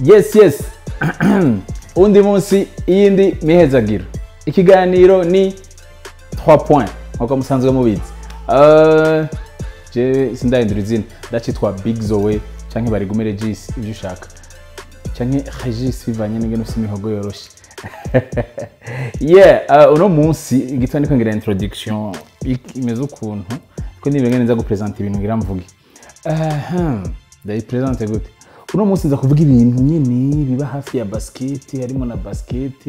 Yes, yes. Undi munsi, iyindi mihezagiro. Ikiganiro ni 3 points nkuko musanzwe mubizi. Je sindahindura izina, ndacitwa Big Zoe canke Barigume Regis, ivyo ushaka, canke Regis bivanye n'ingene ufise imihogo yoroshe. Yeah, uno munsi igitwa ndiko ngira introduction imeze ukuntu ko nibenge nza gupresenta ibintu ngira mvuge. Ndayipresente gute? Uno munsi nza kuvuga ibintu nyene biba hafi ya basket, harimo na basket.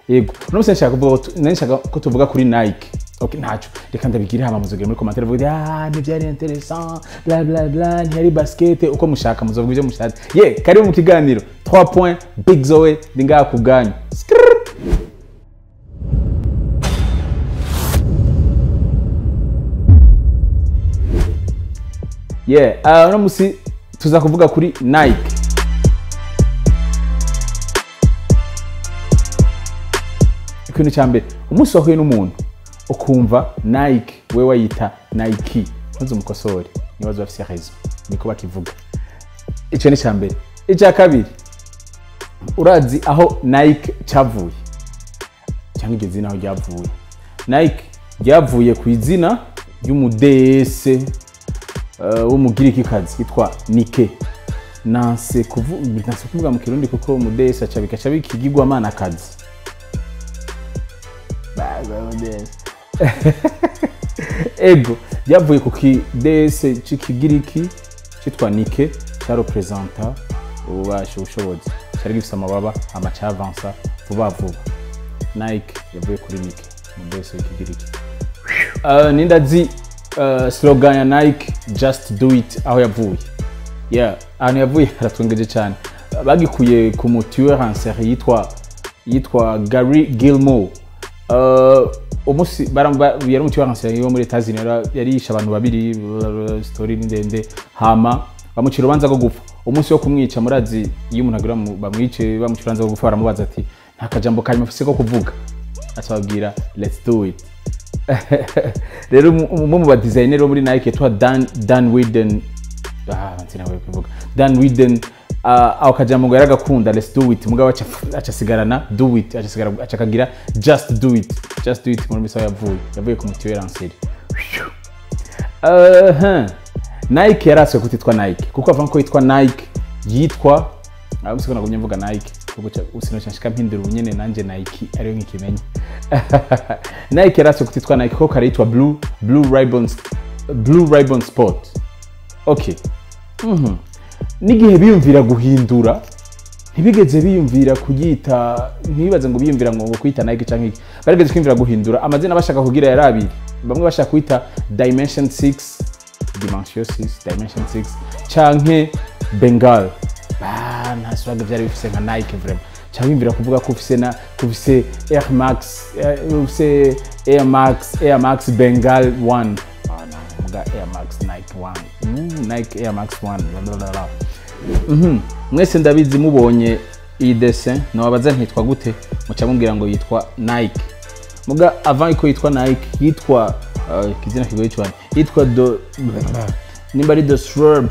Yego, uno munsi nshaka kuvuga, nshaka ko tuvuga kuri Nike. Okay, ntaco reka ndabigire hama muzogere muri commentaire vuga ah ntivyari intéressant bla bla bla, ntiyari basket, uko mushaka muzovuga ivyo mushaka. Yeah, karibu mu kiganiro 3 points, Big Zoe ndi ngaha ku bwanyu. Yeah, uno munsi tuza kuvuga kuri Nike. Ikintu cya mbere, umunsi wahuye n'umuntu ukumva Nike, we wayita Nike, ntuze umukosore, nibazo bafise raison, niko bakivuga. Ico ni cya mbere. Icya kabiri, urazi aho Nike cyavuye cyangwa iryo zina aho ryavuye? Nike ryavuye ku izina ry'umudese w'umugirikikazi yitwa Nike. Nanse kuvuga mu Kirundi kuko umudese aca bikaca bikigirwamana kazi. Ego ryavuye ku kidese c'ikigiriki citwa Nike, cyarepresenta ububasha, ubushobozi, cyari gifise amababa, amaca avansa vuba vuba. Nike yavuye kuri Nike, umudese w'ikigiriki. Nindazi slogan ya Nike, just do it, aho yavuye. Yeah, ahantu yavuye haratwengeje cyane. Bagikuye ku mu tueur en série yitwa Gary Gilmore. Umunsi yari umu tueur en série wo muri Etats-Unis, yari yishe abantu babiri, story ni ndende, hama bamucira urubanza rwo gupfa. Umunsi wo kumwica, murazi iyo umuntu agira bamwice bamucira urubanza rwo gupfa, baramubaza ati nta kajambo kanyuma ufise ko kuvuga, acababwira let's do it. Rero umwe mu ba designer bo muri Nike yitwa Dan Wieden, kuvuga Dan Wieden, aho kajambo ngo yaragakunda let's do it, mugabo aca sigarana do it, aca sigara aca kagira just do it, just do it. Muri misa yavuye ku muti en série. Nike yaraswe kutitwa Nike kuko avant ko yitwa Nike yitwa, abusiko nagumye mvuga Nike kuko usinocha nshika mpindura ubunyene nanje Nike ariyo nkikimenya. Nike yaraswe kutitwa Nike kuko kare yitwa Blue Ribbon Sport. Okay. N'igihe biyumvira guhindura ntibigeze biyumvira kuyita, ntibibaze ngo biyumvira ngo kuyita Nike canke iki, barigeze kwiyumvira guhindura amazina bashaka kugira yari abiri. Bamwe bashaka kuyita Dimension 6, Dimension 6, Dimension 6 canke Bengal. Nta swag vyari bifise nka Nike vraiment. Cyangwa biyumvira kuvuga ko ufise na ufise Air Max, ufise Air Max, Air Max Bengal 1. Muga Air Max Nike 1, Nike Air Max 1, bla bla bla. Mwese ndabizi mubonye iyi dessin nababaza ntitwa gute, muca mumbwira ngo yitwa Nike. Muga avant ko yitwa Nike yitwa kizina kigoye cyane, yitwa do nimba ari the shrub,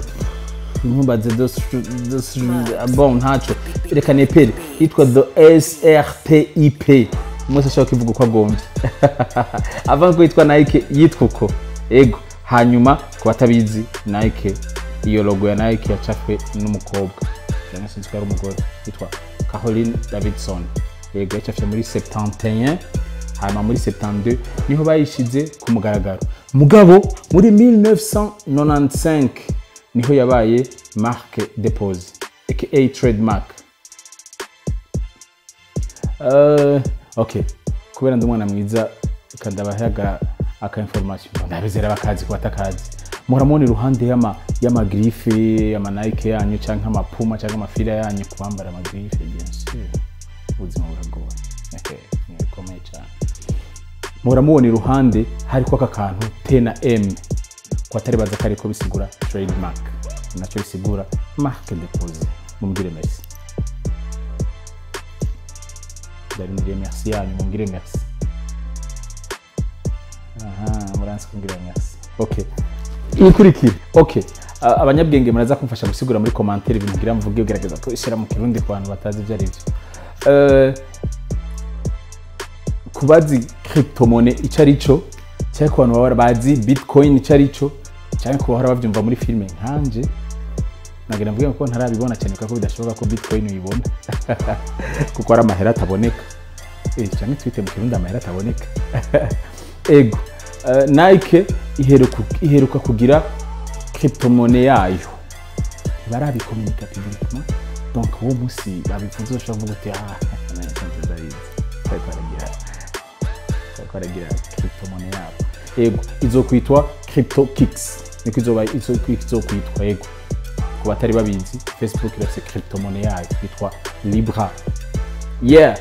ntumbaze do bon ntaco, reka nepere, yitwa the SRTIP. Mwese ashaka kivuga uko agombye. Avant ko yitwa Nike yitwa uko. Ego, hanyuma ku batabizi Nike, iyo logo ya Nike yacafwe n'umukobwa, cyangwa sinzi ko ari umugore, yitwa Caroline Davidson. Yego, yacafye muri 71, hanyuma muri 72 niho bayishize ku mugaragaro. Mugabo muri 1995 niho yabaye marque déposée, aka trademark. Okay, kubera ndi umwana mwiza kandabahaga aka information, ndabizera bakazi ko batakazi. Muramubona iruhande y'ama griffe, ama Nike yanyu canke ama Puma canke ama Fila yanyu, kwambara ama griffe bien sûr ubuzima buragoye. Okay, bikomeye cyane. Muramubona iruhande hariko aka kantu T na M, ko atari baza kariko bisigura trademark, naco bisigura marque déposée. Mumbwire merci, ndabimbwire merci yanyu, mumbwire merci. Aha, muransi kumbwira merci. Okay, ikurikira. Okay, Abanyabwenge muraza kumfasha gusigura muri commentaire ibintu ngira mvuge, ugerageza kubishyira mu Kirundi ku bantu batazi ibyo ari byo. Kubazi cryptomonnaie icyo ari cyo, cyangwa ku bantu baba bazi Bitcoin icyo ari cyo, cyangwa ku bahora babyumva muri filime nkanje, nagira mvuge ko ntarabibona cyane, kuko bidashoboka ko Bitcoin uyibona, kuko ari amahera ataboneka, cyangwa twite mu Kirundi amahera ataboneka. Ego, Nike iheruka kugira cryptomonnaie yayo, ntibarabikomunika publiquement. Donc uwo munsi babivuze ushobora kuvuga uti: "Ah, Nike ndabizi, bariko baragira cryptomonnaie yabo." Ego, izokwitwa Crypto Kicks, niko izoba izokwitwa. Ego, ku batari babizi, Facebook irafise cryptomonnaie yayo yitwa Libra. Yeah.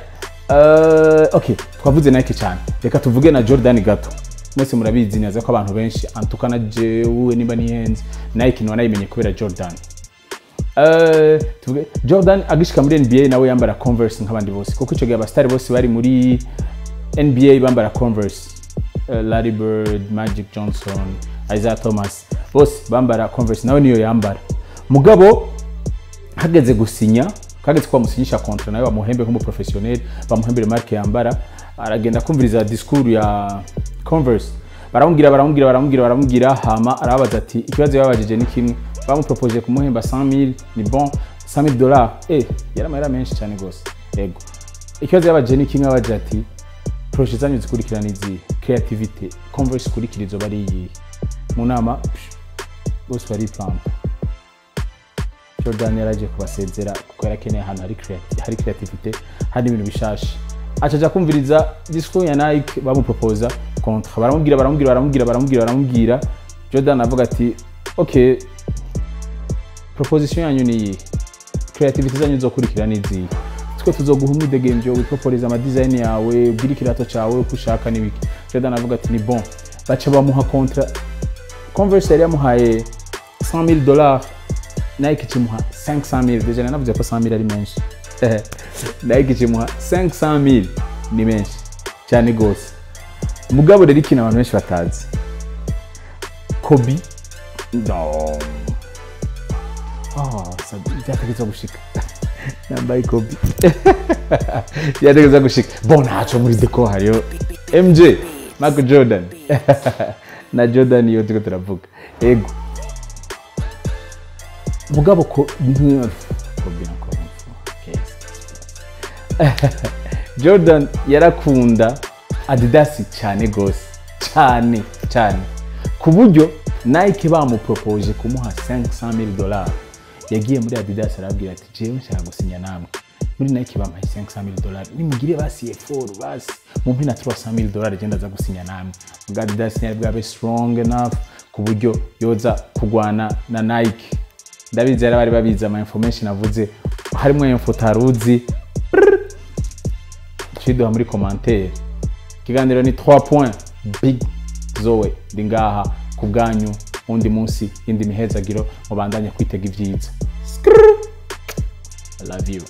Okay, twavuze Nike cyane, reka tuvuge na Jordan gato. Mwese murabizi neza ko abantu benshi, antuka na jewe niba nihenze, Nike niba nayimenye kubera Jordan. Tuvuge Jordan agishika muri NBA, nawe yambara Converse nk'abandi bose, kuko icyo gihe abasitari bose bari muri NBA bambara Converse. Larry Bird, Magic Johnson, Isaiah Thomas, bose bambara Converse, nawe niyo yambara. Mugabo hageze gusinya, hageze ko bamusinyisha contrat, nawe bamuhembe nk'umuprofessionnel, bamuhembere marque yambara, aragenda kumviriza discours ya Converse. Baramubwira, baramubwira, baramubwira, baramubwira, hama arababaza ati, ikibazo yababajije ni kimwe: bamupropoje kumuhemba 100,000, ni bon, $100,000, yari amahera menshi cyane gose. Yego, ikibazo yababajije ni kimwe, abaje ati: "Projet zanyu zikurikira ni izihe? Creativity Converse ikurikira izoba ari iyihe?" Mu nama bose bariplanta. Jordan yaraje kubasezera kuko yarakeneye ahantu hari creativity, hari ibintu bishasha. Acaja kumviriza discours ya Nike, bamuproposa contrat, baramubwira, baramubwira, baramubwira, baramubwira, baramubwira. Jordan avuga ati: "Okay, proposition yanyu ni iyihe? Creativity zanyu zokurikira ni izihe? Twe tuzoguha umwidegemvyo, wiproporiza ama design yawe, ubwire ikirato cawe uko ushaka n'ibiki." Jordan avuga ati: "Ni bon." Baca bamuha contrat. Converse yari yamuhaye $100,000, Nike ikimuha 500,000. Déjà nanavuze ko 100,000 ari menshi, Nike ikimuha 500,000, ni menshi cyane gose. Mugabo rero ikintu abantu benshi batazi, Kobe, no, oh, byategetswe gushika nambaye Kobe, byategetswe gushika. Bon, ntaco, muri décor hariyo MJ, Michael Jordan, na Jordan iyo turiko turavuga. Ego, mugabo ko Kobe, encore une fois. Qu'est-ce? Jordan yarakunda Adidas cyane gose, cyane cyane, ku buryo Nike bamupropoje kumuha $500,000, yagiye muri Adidas arabwira ati: "Jewe nshaka gusinya namwe, muri Nike bampaye $500,000, nimugire basi effort, basi mumpe na $300,000, je ndaza gusinya namwe." Ubwo Adidas ntiyari bwabe strong enough ku buryo yoza kugwana na Nike. Ndabizi rero bari babizi ama information avuze, harimo info taruzi, ciduha muri commentaire. Ikiganiro ni 3 points, Big Zoe, ndi ngaha ku bwanyu. Undi munsi, indi mihezagiro, mubandanye kwitega ibyiza. Skrrr. I love you.